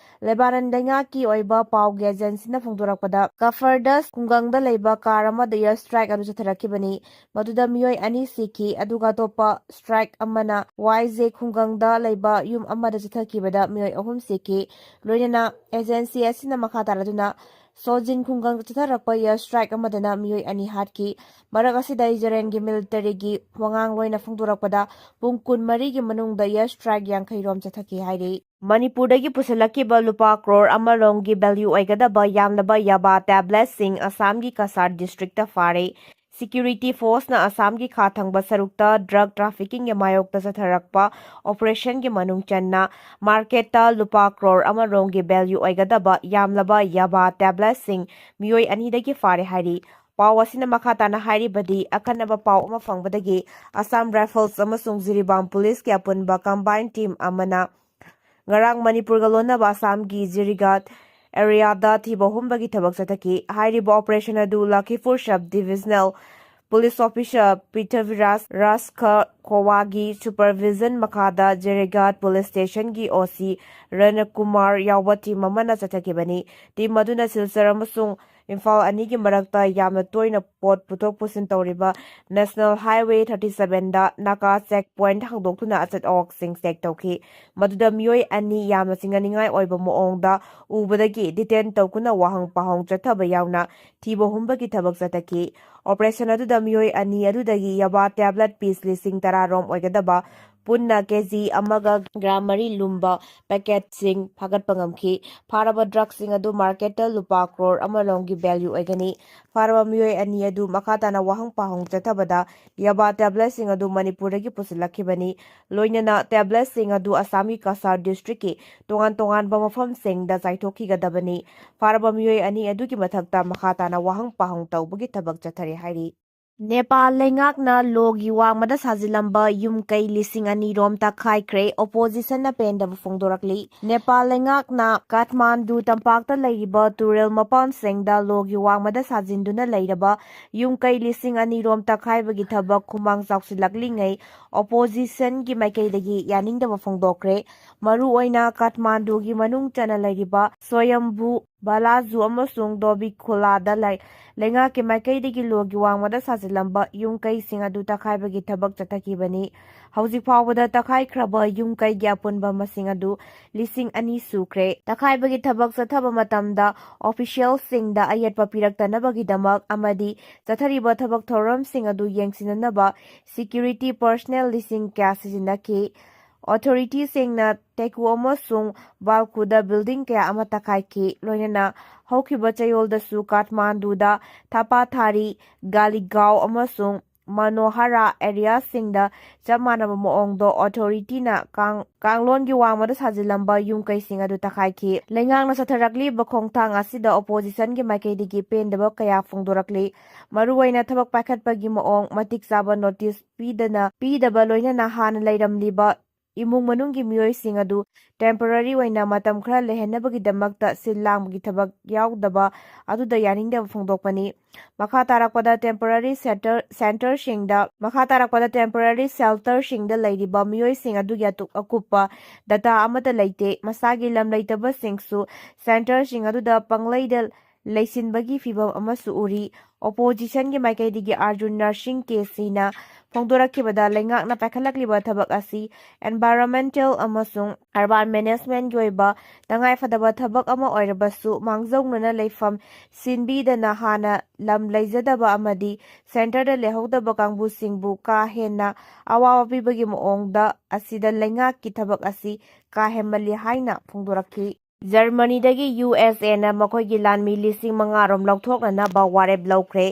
ꯂꯦꯕꯥꯅꯟ ꯂꯩꯉꯥꯛꯀꯤ ꯑꯣꯏꯕ ꯄꯥꯎꯒꯤ ꯑꯦꯖꯦꯟꯁꯤꯅ ꯐꯣꯡꯗꯣꯔꯛꯄꯗ, ꯀꯐꯔꯗꯁ ꯈꯨꯡꯒꯪꯗ ꯂꯩꯕ ꯀꯥꯔ ꯑꯃꯗ ꯑꯦꯌꯔ ꯁ꯭ꯇ꯭ꯔꯥꯏꯛ ꯑꯗꯨ ꯆꯠꯊꯔꯛꯈꯤꯕꯅꯤ꯫ ꯃꯗꯨꯗ ꯃꯤꯑꯣꯏ ꯑꯅꯤ ꯁꯤꯈꯤ, ꯑꯗꯨꯒ ꯑꯇꯣꯞꯄ ꯁ꯭ꯇ꯭ꯔꯥꯏꯛ ꯑꯃꯅ ꯋꯥꯏꯖꯦ ꯈꯨꯡꯒꯪꯗ ꯂꯩꯕ ꯌꯨꯝ ꯑꯃꯗ ꯆꯠꯊꯈꯤꯕꯗ ꯃꯤꯑꯣꯏ ꯑꯍꯨꯝ ꯁꯤꯈꯤ꯫ ꯂꯣꯏꯅꯅ ꯑꯦꯖꯦꯟꯁꯤ ꯑꯁꯤꯅ ꯃꯈꯥ ꯇꯥꯔꯗꯨꯅ ꯁꯣꯖꯤꯟ ꯈꯨꯡꯒꯪꯗ ꯆꯠꯊꯔꯛꯄ ꯑꯦꯌꯔ ꯁ꯭ꯇ꯭ꯔꯥꯏꯛ ꯑꯃꯗꯅ ꯃꯤꯑꯣꯏ ꯑꯅꯤ ꯍꯥꯠꯈꯤ꯫ ꯃꯔꯛ ꯑꯁꯤꯗ ꯏꯖꯔꯦꯜꯒꯤ ꯃꯤꯂꯤꯇꯔꯤꯒꯤ ꯋꯥꯉꯥꯡꯂꯣꯏꯅ ꯐꯣꯡꯗꯣꯔꯛꯄꯗ, ꯄꯨꯡ ꯀꯨꯟꯃꯔꯤꯒꯤ ꯃꯅꯨꯡꯗ ꯑꯦꯌꯔ ꯁ꯭ꯇ꯭ꯔꯥꯏꯛ ꯌꯥꯡꯈꯩ ꯔꯣꯝ ꯆꯠꯊꯈꯤ ꯍꯥꯏꯔꯤ꯫ ꯃꯅꯤꯄꯨꯔꯗꯒꯤ ꯄꯨꯁꯤꯜꯂꯛꯈꯤꯕ ꯂꯨꯄꯥ ꯀ꯭ꯔꯣꯔ ꯑꯃ ꯔꯣꯝꯒꯤ ꯚꯦꯂ꯭ꯌꯨ ꯑꯣꯏꯒꯗꯕ ꯌꯥꯝꯂꯕ ꯌꯥꯕꯥ ꯇꯦꯕ꯭ꯂꯦꯠꯁꯤꯡ ꯑꯁꯥꯝꯒꯤ ꯀꯁꯥꯔ ꯗꯤꯁꯇ꯭ꯔꯤꯛꯇ ꯐꯥꯔꯦ꯫ Security Force ꯅ ꯑꯁꯥꯝꯒꯤ ꯈꯥ ꯊꯪꯕ ꯁꯔꯨꯛꯇ drug trafficking ꯒꯤ ꯃꯥꯌꯣꯛꯇ ꯆꯠꯊꯔꯛꯄ operation ꯒꯤ ꯃꯅꯨꯡ ꯆꯟꯅ market ꯇ ꯂꯨꯄꯥ ꯀ꯭ꯔꯣꯔ ꯑꯃ ꯔꯣꯝꯒꯤ value ꯑꯣꯏꯒꯗꯕ ꯌꯥꯝꯂꯕ ꯌꯥꯕꯥ tablet ꯁꯤꯡ ꯃꯤꯑꯣꯏ ꯑꯅꯤꯗꯒꯤ ꯐꯥꯔꯦ ꯍꯥꯏꯔꯤ꯫ ꯄꯥꯎ ꯑꯁꯤꯅ ꯃꯈꯥ ꯇꯥꯅ ꯍꯥꯏꯔꯤꯕꯗꯤ, ꯑꯈꯟꯅꯕ ꯄꯥꯎ ꯑꯃ ꯐꯪꯕꯗꯒꯤ Assam Rifles ꯑꯃꯁꯨꯡ ꯖꯤꯔꯤꯕꯥꯝ Police ꯀꯤ ꯑꯄꯨꯟꯕ combined team ꯑꯃꯅ ꯉꯔꯥꯡ ꯃꯅꯤꯄꯨꯔꯒ ꯂꯣꯟꯅꯕ ꯑꯁꯥꯝꯒꯤ ꯖꯤꯔꯤꯒꯥꯠ area ꯗ ꯊꯤꯕ ꯍꯨꯝꯕꯒꯤ ꯊꯕꯛ ꯆꯠꯊꯈꯤ꯫ ꯍꯥꯏꯔꯤꯕ operation ꯑꯗꯨ ꯂꯈꯤꯄꯨꯔ Sub Divisional Police Officer ꯄ꯭ꯔꯤꯊ꯭ꯋꯤꯔꯥꯖ ꯔꯥꯖꯈ ꯈꯣꯋꯥꯒꯤ supervision ꯃꯈꯥꯗ ꯖꯤꯔꯤꯒꯥꯠ Police Station ꯒꯤ O C ꯔꯅꯀꯨꯃꯥꯔ ꯌꯥꯎꯕ team ꯑꯃꯅ ꯆꯠꯊꯈꯤꯕꯅꯤ꯫ Team ꯑꯗꯨꯅ ꯁꯤꯜꯆꯔ ꯑꯃꯁꯨꯡ ꯏꯝꯐꯥꯜ ꯑꯅꯤꯒꯤ ꯃꯔꯛꯇ ꯌꯥꯝꯅ ꯇꯣꯏꯅ ꯄꯣꯠ ꯄꯨꯊꯣꯛ ꯄꯨꯁꯤꯟ ꯇꯧꯔꯤꯕ National Highway thirty seven ꯗ ꯅꯥꯀꯥ check point ꯍꯥꯡꯗꯣꯛꯇꯨꯅ ꯑꯆꯠ ꯑꯋꯣꯛꯁꯤꯡ check ꯇꯧꯈꯤ꯫ ꯃꯗꯨꯗ ꯃꯤꯑꯣꯏ ꯑꯅꯤ ꯌꯥꯝꯅ ꯆꯤꯡꯅꯅꯤꯡꯉꯥꯏ ꯑꯣꯏꯕ ꯃꯑꯣꯡꯗ ꯎꯕꯗꯒꯤ detain ꯇꯧꯗꯨꯅ ꯋꯥꯍꯪ ꯄꯥꯎꯍꯪ ꯆꯠꯊꯕ ꯌꯥꯎꯅ ꯊꯤꯕ ꯍꯨꯝꯕꯒꯤ ꯊꯕꯛ ꯆꯠꯊꯈꯤ꯫ Operation ꯑꯗꯨꯗ ꯃꯤꯑꯣꯏ ꯑꯅꯤ ꯑꯗꯨꯗꯒꯤ ꯌꯥꯕꯥ tablet piece ꯂꯤꯁꯤꯡ ꯇꯔꯥ ꯔꯣꯝ ꯑꯣꯏꯒꯗꯕ ꯄꯨꯟꯅ ꯀꯦꯖꯤ ꯑꯃꯒ ꯒ꯭ꯔꯥꯝ ꯃꯔꯤ ꯂꯨꯝꯕ packet ꯁꯤꯡ ꯐꯥꯒꯠꯄ ꯉꯝꯈꯤ꯫ ꯐꯥꯔꯕ drug ꯁꯤꯡ ꯑꯗꯨ market ꯇ ꯂꯨꯄꯥ ꯀ꯭ꯔꯣꯔ ꯑꯃ ꯔꯣꯝꯒꯤ value ꯑꯣꯏꯒꯅꯤ꯫ ꯐꯥꯔꯕ ꯃꯤꯑꯣꯏ ꯑꯅꯤ ꯑꯗꯨ ꯃꯈꯥ ꯇꯥꯅ ꯋꯥꯍꯪ ꯄꯥꯎꯍꯪ ꯆꯠꯊꯕꯗ ꯌꯥꯕꯥ tablet ꯁꯤꯡ ꯑꯗꯨ ꯃꯅꯤꯄꯨꯔꯗꯒꯤ ꯄꯨꯁꯤꯜꯂꯛꯈꯤꯕꯅꯤ꯫ ꯂꯣꯏꯅꯅ tablet ꯁꯤꯡ ꯑꯗꯨ ꯑꯁꯥꯝꯒꯤ ꯀꯁꯥꯔ district ꯀꯤ ꯇꯣꯉꯥꯟ ꯇꯣꯉꯥꯟꯕ ꯃꯐꯝꯁꯤꯡꯗ ꯆꯥꯏꯊꯣꯛꯈꯤꯒꯗꯕꯅꯤ꯫ ꯐꯥꯔꯕ ꯃꯤꯑꯣꯏ ꯑꯅꯤ ꯑꯗꯨꯒꯤ ꯃꯊꯛꯇ ꯃꯈꯥ ꯇꯥꯅ ꯋꯥꯍꯪ ꯄꯥꯎꯍꯪ ꯇꯧꯕꯒꯤ ꯊꯕꯛ ꯆꯠꯊꯔꯤ ꯍꯥꯏꯔꯤ꯫ ꯅꯦꯄꯥꯜ ꯂꯩꯉꯥꯛꯅ ꯂꯣꯒꯤ ꯋꯥꯡꯃꯗ ꯁꯥꯖꯤꯜꯂꯝꯕ ꯌꯨꯝ ꯀꯩ ꯂꯤꯁꯤꯡ ꯑꯅꯤ ꯔꯣꯝ ꯇꯛꯈꯥꯏꯈ꯭ꯔꯦ꯫ Opposition ꯅ ꯄꯦꯟꯗꯕ ꯐꯣꯡꯗꯣꯔꯛꯂꯤ꯫ ꯅꯦꯄꯥꯜ ꯂꯩꯉꯥꯛꯅ ꯀꯥꯊꯃꯥꯟꯗꯨ ꯇꯝꯄꯥꯛꯇ ꯂꯩꯔꯤꯕ ꯇꯨꯔꯦꯜ ꯃꯄꯥꯟꯁꯤꯡꯗ ꯂꯣꯒꯤ ꯋꯥꯡꯃꯗ ꯁꯥꯖꯤꯟꯗꯨꯅ ꯂꯩꯔꯕ ꯌꯨꯝ ꯀꯩ ꯂꯤꯁꯤꯡ ꯑꯅꯤ ꯔꯣꯝ ꯇꯛꯈꯥꯏꯕꯒꯤ ꯊꯕꯛ ꯈꯨꯃꯥꯡ ꯆꯥꯎꯁꯤꯜꯂꯛꯂꯤꯉꯩ opposition ꯒꯤ ꯃꯥꯏꯀꯩꯗꯒꯤ ꯌꯥꯅꯤꯡꯗꯕ ꯐꯣꯡꯗꯣꯛꯈ꯭ꯔꯦ꯫ ꯃꯔꯨꯑꯣꯏꯅ ꯀꯥꯊꯃꯥꯟꯗꯨꯒꯤ ꯃꯅꯨꯡ ꯆꯟꯅ ꯂꯩꯔꯤꯕ ꯁ꯭ꯋꯌꯝꯚꯨ, ꯕꯥꯂꯥꯖꯨ ꯑꯃꯁꯨꯡ ꯗꯣꯕꯤꯈꯣꯂꯥꯗ ꯂꯩ-, ꯂꯩꯉꯥꯛꯀꯤ ꯃꯥꯏꯀꯩꯗꯒꯤ ꯂꯣꯒꯤ ꯋꯥꯡꯃꯗ ꯁꯥꯖꯤꯜꯂꯝꯕ ꯌꯨꯝ ꯀꯩꯁꯤꯡ ꯑꯗꯨ ꯇꯛꯈꯥꯏꯕꯒꯤ ꯊꯕꯛ ꯆꯠꯊꯈꯤꯕꯅꯤ꯫ ꯍꯧꯖꯤꯛ ꯐꯥꯎꯕꯗ ꯇꯛꯈꯥꯏꯈ꯭ꯔꯕ ꯌꯨꯝ ꯀꯩꯒꯤ ꯑꯄꯨꯟꯕ ꯃꯁꯤꯡ ꯑꯗꯨ ꯂꯤꯁꯤꯡ ꯑꯅꯤ ꯁꯨꯈ꯭ꯔꯦ꯫ ꯇꯛꯈꯥꯏꯕꯒꯤ ꯊꯕꯛ ꯆꯠꯊꯕ ꯃꯇꯝꯗ official ꯁꯤꯡꯗ ꯑꯌꯦꯠꯄ ꯄꯤꯔꯛꯇꯅꯕꯒꯤꯗꯃꯛ ꯑꯃꯗꯤ ꯆꯠꯊꯔꯤꯕ ꯊꯕꯛ ꯊꯧꯔꯝꯁꯤꯡ ꯑꯗꯨ ꯌꯦꯡꯁꯤꯟꯅꯅꯕ security personnel ꯂꯤꯁꯤꯡ ꯀꯌꯥ ꯁꯤꯖꯤꯟꯅꯈꯤ꯫ ꯑꯣꯊꯣꯔꯤꯇꯤꯁꯤꯡꯅ ꯇꯦꯀꯨ ꯑꯃꯁꯨꯡ ꯕꯥꯜꯀꯨꯗ ꯕꯤꯜꯗꯤꯡ ꯀꯌꯥ ꯑꯃ ꯇꯛꯈꯥꯏꯈꯤ꯫ ꯂꯣꯏꯅꯅ ꯍꯧꯈꯤꯕ ꯆꯌꯣꯜꯗꯁꯨ ꯀꯥꯊꯃꯥꯟꯗꯨꯗ ꯊꯥꯄꯥꯊꯥꯔꯤ, ꯒꯥꯂꯤꯒꯥꯎ ꯑꯃꯁꯨꯡ ꯃꯅꯣꯍꯥꯔꯥ ꯑꯦꯔꯤꯌꯥꯁꯤꯡꯗ ꯆꯞ ꯃꯥꯟꯅꯕ ꯃꯑꯣꯡꯗ ꯑꯣꯊꯣꯔꯤꯇꯤꯅ ꯀꯥꯡ-, ꯀꯥꯡꯂꯣꯟꯒꯤ ꯋꯥꯡꯃꯗ ꯁꯥꯖꯤꯜꯂꯝꯕ ꯌꯨꯝ ꯀꯩꯁꯤꯡ ꯑꯗꯨ ꯇꯛꯈꯥꯏꯈꯤ꯫ ꯂꯩꯉꯥꯛꯅ ꯆꯠꯊꯔꯛꯂꯤꯕ ꯈꯣꯡꯊꯥꯡ ꯑꯁꯤꯗ ꯑꯣꯄꯣꯖꯤꯁꯟꯒꯤ ꯃꯥꯏꯀꯩꯗꯒꯤ ꯄꯦꯟꯗꯕ ꯀꯌꯥ ꯐꯣꯡꯗꯣꯔꯛꯂꯤ꯫ ꯃꯔꯨꯑꯣꯏꯅ ꯊꯕꯛ ꯄꯥꯏꯈꯠꯄꯒꯤ ꯃꯑꯣꯡ, ꯃꯇꯤꯛ ꯆꯥꯕ ꯅꯣꯇꯤꯁ ꯄꯤꯗꯅ, ꯄꯤꯗꯕ, ꯂꯣꯏꯅꯅ ꯍꯥꯟꯅ ꯂꯩꯔꯝꯂꯤꯕ ꯏꯃꯨꯡ ꯃꯅꯨꯡꯒꯤ ꯃꯤꯑꯣꯏꯁꯤꯡ ꯑꯗꯨ ꯇꯦꯝꯄꯣꯔꯔꯤ ꯑꯣꯏꯅ ꯃꯇꯝ ꯈꯔ ꯂꯩꯍꯟꯅꯕꯒꯤꯗꯃꯛꯇ ꯁꯤꯜ ꯂꯥꯡꯕꯒꯤ ꯊꯕꯛ ꯌꯥꯎꯗꯕ ꯑꯗꯨꯗ ꯌꯥꯅꯤꯡꯗꯕ ꯐꯣꯡꯗꯣꯛꯄꯅꯤ꯫ ꯃꯈꯥ ꯇꯥꯔꯛꯄꯗ ꯇꯦꯝꯄꯣꯔꯔꯤ ꯁꯦꯟꯇꯔ, ꯁꯦꯟꯇꯔꯁꯤꯡꯗ, ꯃꯈꯥ ꯇꯥꯔꯛꯄꯗ ꯇꯦꯝꯄꯣꯔꯔꯤ ꯁꯦꯜꯇꯔꯁꯤꯡꯗ ꯂꯩꯔꯤꯕ ꯃꯤꯑꯣꯏꯁꯤꯡ ꯑꯗꯨꯒꯤ ꯑꯇꯨ-, ꯑꯀꯨꯞꯄ ꯗꯇꯥ ꯑꯃꯠꯇ ꯂꯩꯇꯦ꯫ ꯃꯁꯥꯒꯤ ꯂꯝ ꯂꯩꯇꯕꯁꯤꯡꯁꯨ ꯁꯦꯟꯇꯔꯁꯤꯡ ꯑꯗꯨꯗ ꯄꯪꯂꯩꯗ ꯂꯩꯁꯤꯟꯕꯒꯤ ꯐꯤꯚꯝ ꯑꯃꯁꯨ ꯎꯔꯤ꯫ ꯑꯣꯄꯣꯖꯤꯁꯟꯒꯤ ꯃꯥꯏꯀꯩꯗꯒꯤ ꯑꯥꯔꯖꯨꯟ ꯅꯔꯁꯤꯡ ꯀꯦ ꯁꯤꯅ ꯐꯣꯡꯗꯣꯔꯛꯈꯤꯕꯗ, ꯂꯩꯉꯥꯛꯅ ꯄꯥꯏꯈꯠꯂꯛꯂꯤꯕ ꯊꯕꯛ ꯑꯁꯤ environmental ꯑꯃꯁꯨꯡ urban managementꯀꯤ ꯑꯣꯏꯕ ꯇꯉꯥꯏꯐꯗꯕ ꯊꯕꯛ ꯑꯃ ꯑꯣꯏꯔꯕꯁꯨ, ꯃꯥꯡꯖꯧꯅꯅ ꯂꯩꯐꯝ ꯁꯤꯟꯕꯤꯗꯅ ꯍꯥꯟꯅ ꯂꯝ ꯂꯩꯖꯗꯕ ꯑꯃꯗꯤ ꯁꯦꯟꯇꯔꯗ ꯂꯩꯍꯧꯗꯕ ꯀꯥꯡꯕꯨꯁꯤꯡꯕꯨ ꯀꯥ ꯍꯦꯟꯅ ꯑꯋꯥꯕ ꯄꯤꯕꯒꯤ ꯃꯑꯣꯡꯗ ꯑꯁꯤꯗ ꯂꯩꯉꯥꯛꯀꯤ ꯊꯕꯛ ꯑꯁꯤ ꯀꯥ ꯍꯦꯟꯃꯜꯂꯤ ꯍꯥꯏꯅ ꯐꯣꯡꯗꯣꯔꯛꯈꯤ꯫ ꯖꯔꯃꯅꯤꯗꯒꯤ ꯌꯨ ꯑꯦꯁ ꯑꯦꯅ ꯃꯈꯣꯏꯒꯤ ꯂꯥꯟꯃꯤ ꯂꯤꯁꯤꯡ ꯃꯉꯥ ꯔꯣꯝ ꯂꯧꯊꯣꯛꯅꯅꯕ ꯋꯥꯔꯦꯞ ꯂꯧꯈ꯭ꯔꯦ꯫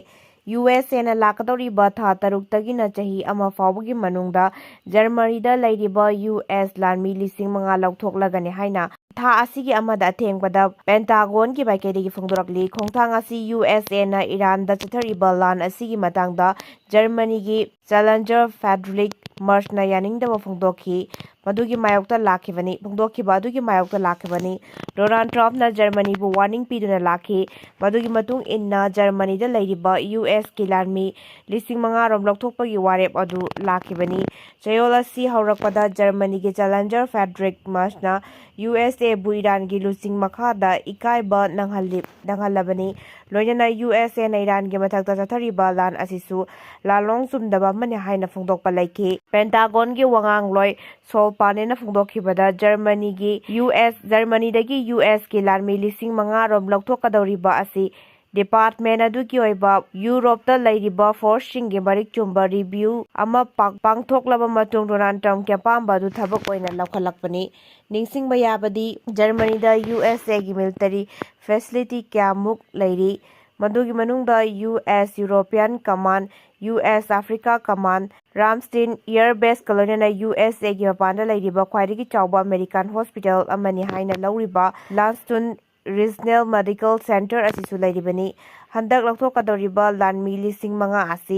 ꯌꯨ ꯑꯦꯁ ꯑꯦꯅ ꯂꯥꯛꯀꯗꯧꯔꯤꯕ ꯊꯥ ꯇꯔꯨꯛꯇꯒꯤꯅ ꯆꯍꯤ ꯑꯃ ꯐꯥꯎꯕꯒꯤ ꯃꯅꯨꯡꯗ ꯖꯔꯃꯅꯤꯗ ꯂꯩꯔꯤꯕ ꯌꯨ ꯑꯦꯁ ꯂꯥꯟꯃꯤ ꯂꯤꯁꯤꯡ ꯃꯉꯥ ꯂꯧꯊꯣꯛꯂꯒꯅꯤ ꯍꯥꯏꯅ ꯊꯥ ꯑꯁꯤꯒꯤ ꯑꯃꯗ ꯑꯊꯦꯡꯕꯗ ꯄꯦꯟꯇꯥꯒꯣꯟꯒꯤ ꯃꯥꯏꯀꯩꯗꯒꯤ ꯐꯣꯡꯗꯣꯔꯛꯂꯤ꯫ ꯈꯣꯡꯊꯥꯡ ꯑꯁꯤ ꯌꯨ ꯑꯦꯁ ꯑꯦꯅ ꯏꯔꯥꯟꯗ ꯆꯠꯊꯔꯤꯕ ꯂꯥꯟ ꯑꯁꯤꯒꯤ ꯃꯇꯥꯡꯗ ꯖꯔꯃꯅꯤꯒꯤ ꯆꯦꯂꯦꯟꯖꯔ ꯐ꯭ꯔꯦꯗꯔꯤꯛ ꯃꯔꯁꯅ ꯌꯥꯅꯤꯡꯗꯕ ꯐꯣꯡꯗꯣꯛꯈꯤ꯫ ꯃꯗꯨꯒꯤ ꯃꯥꯌꯣꯛꯇ ꯂꯥꯛꯈꯤꯕꯅꯤ, ꯐꯣꯡꯗꯣꯛꯈꯤꯕ ꯑꯗꯨꯒꯤ ꯃꯥꯌꯣꯛꯇ ꯂꯥꯛꯈꯤꯕꯅꯤ꯫ ꯗꯣꯅꯥꯜꯗ ꯇ꯭ꯔꯝꯞꯅ ꯖꯔꯃꯅꯤꯕꯨ ꯋꯥꯔꯅꯤꯡ ꯄꯤꯗꯨꯅ ꯂꯥꯛꯈꯤ꯫ ꯃꯗꯨꯒꯤ ꯃꯇꯨꯡ ꯏꯟꯅ ꯖꯔꯃꯅꯤꯗ ꯂꯩꯔꯤꯕ ꯌꯨ ꯑꯦꯁꯀꯤ ꯂꯥꯟꯃꯤ ꯂꯤꯁꯤꯡ ꯃꯉꯥ ꯔꯣꯝ ꯂꯧꯊꯣꯛꯄꯒꯤ ꯋꯥꯔꯦꯞ ꯑꯗꯨ ꯂꯥꯛꯈꯤꯕꯅꯤ꯫ ꯆꯌꯣꯜ ꯑꯁꯤ ꯍꯧꯔꯛꯄꯗ ꯖꯔꯃꯅꯤꯒꯤ ꯆꯦꯂꯦꯟꯖꯔ ꯐ꯭ꯔꯦꯗꯔꯤꯛ ꯃꯔꯁꯅ ꯌꯨ ꯑꯦꯁ ꯑꯦꯕꯨ ꯏꯔꯥꯟꯒꯤ ꯂꯨꯆꯤꯡ ꯃꯈꯥꯗ ꯏꯀꯥꯏꯕ ꯅꯪꯍꯜꯂꯤ-, ꯅꯪꯍꯜꯂꯕꯅꯤ꯫ ꯂꯣꯏꯅꯅ ꯌꯨ ꯑꯦꯁ ꯑꯦꯅ ꯏꯔꯥꯟꯒꯤ ꯃꯊꯛꯇ ꯆꯠꯊꯔꯤꯕ ꯂꯥꯟ ꯑꯁꯤꯁꯨ ꯂꯥꯜꯂꯣꯡ ꯆꯨꯝꯗꯕ ꯑꯃꯅꯤ ꯍꯥꯏꯅ ꯐꯣꯡꯗꯣꯛꯄ ꯂꯩꯈꯤ꯫ ꯄꯦꯟꯇꯥꯒꯣꯟꯒꯤ ꯋꯥꯉꯥꯡꯂꯣꯏ ꯁꯣꯜ ꯄꯥꯅꯦꯅ ꯐꯣꯡꯗꯣꯛꯈꯤꯕꯗ ꯖꯔꯃꯅꯤꯒꯤ ꯌꯨ ꯑꯦꯁ, ꯖꯔꯃꯅꯤꯗꯒꯤ ꯌꯨ ꯑꯦꯁꯀꯤ ꯂꯥꯟꯃꯤ ꯂꯤꯁꯤꯡ ꯃꯉꯥ ꯔꯣꯝ ꯂꯧꯊꯣꯛꯀꯗꯧꯔꯤꯕ ꯑꯁꯤ ꯗꯤꯄꯥꯔꯠꯃꯦꯟ ꯑꯗꯨꯒꯤ ꯑꯣꯏꯕ ꯌꯨꯔꯣꯞꯇ ꯂꯩꯔꯤꯕ ꯐꯣꯔꯁꯁꯤꯡꯒꯤ ꯃꯔꯤꯛ ꯆꯨꯝꯕ ꯔꯤꯚꯤꯌꯨ ꯑꯃ ꯄꯥꯡ-, ꯄꯥꯡꯊꯣꯛꯂꯕ ꯃꯇꯨꯡ ꯗꯣꯅꯥꯜꯗ ꯇ꯭ꯔꯝꯞꯀꯤ ꯑꯄꯥꯝꯕ ꯑꯗꯨ ꯊꯕꯛ ꯑꯣꯏꯅ ꯂꯧꯈꯠꯂꯛꯄꯅꯤ꯫ ꯅꯤꯡꯁꯤꯡꯕ ꯌꯥꯕꯗꯤ, ꯖꯔꯃꯅꯤꯗ ꯌꯨ ꯑꯦꯁ ꯑꯦꯒꯤ ꯃꯤꯂꯤꯇꯔꯤ ꯐꯦꯁꯤꯂꯤꯇꯤ ꯀꯌꯥꯃꯨꯛ ꯂꯩꯔꯤ꯫ ꯃꯗꯨꯒꯤ ꯃꯅꯨꯡꯗ U S European command, U S Africa command, Ramstein air ꯕꯦꯁꯀ ꯂꯣꯏꯅꯅ ꯌꯨ ꯑꯦꯁ ꯑꯦꯒꯤ ꯃꯄꯥꯟꯗ ꯂꯩꯔꯤꯕ ꯈ꯭ꯋꯥꯏꯗꯒꯤ ꯆꯥꯎꯕ ꯑꯃꯦꯔꯤꯀꯥꯟ ꯍꯣꯁꯄꯤꯇꯥꯜ ꯑꯃꯅꯤ ꯍꯥꯏꯅ ꯂꯧꯔꯤꯕ ꯂꯥꯟꯁꯇꯨꯟ ꯔꯤꯖꯅꯦꯜ ꯃꯦꯗꯤꯀꯦꯜ ꯁꯦꯟꯇꯔ ꯑꯁꯤꯁꯨ ꯂꯩꯔꯤꯕꯅꯤ꯫ ꯍꯟꯗꯛ ꯂꯧꯊꯣꯛꯀꯗꯧꯔꯤꯕ ꯂꯥꯟꯃꯤ ꯂꯤꯁꯤꯡ ꯃꯉꯥ ꯑꯁꯤ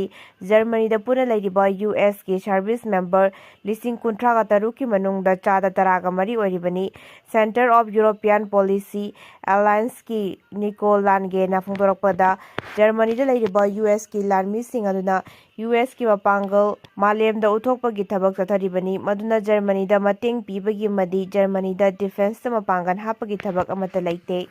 ꯖꯔꯃꯅꯤꯗ ꯄꯨꯟꯅ ꯂꯩꯔꯤꯕ ꯌꯨ ꯑꯦꯁꯀꯤ ꯁꯔꯚꯤꯁ ꯃꯦꯝꯕꯔ ꯂꯤꯁꯤꯡ ꯀꯨꯟꯊ꯭ꯔꯥꯒ ꯇꯔꯨꯛꯀꯤ ꯃꯅꯨꯡꯗ ꯆꯥꯗ ꯇꯔꯥꯒ ꯃꯔꯤ ꯑꯣꯏꯔꯤꯕꯅꯤ꯫ Centre of European Policy Allianceꯀꯤ ꯅꯤꯀꯣ ꯂꯥꯟꯒꯦꯅ ꯐꯣꯡꯗꯣꯔꯛꯄꯗ, ꯖꯔꯃꯅꯤꯗ ꯂꯩꯔꯤꯕ ꯌꯨ ꯑꯦꯁꯀꯤ ꯂꯥꯟꯃꯤꯁꯤꯡ ꯑꯗꯨꯅ ꯌꯨ ꯑꯦꯁꯀꯤ ꯃꯄꯥꯡꯒꯜ ꯃꯥꯂꯦꯝꯗ ꯎꯠꯊꯣꯛꯄꯒꯤ ꯊꯕꯛ ꯆꯠꯊꯔꯤꯕꯅꯤ, ꯃꯗꯨꯅ ꯖꯔꯃꯅꯤꯗ ꯃꯇꯦꯡ ꯄꯤꯕꯒꯤ ꯑꯃꯗꯤ ꯖꯔꯃꯅꯤꯗ ꯗꯤꯐꯦꯟꯁꯇ ꯃꯄꯥꯡꯒꯜ ꯍꯥꯞꯄꯒꯤ ꯊꯕꯛ ꯑꯃꯠꯇ ꯂꯩꯇꯦ꯫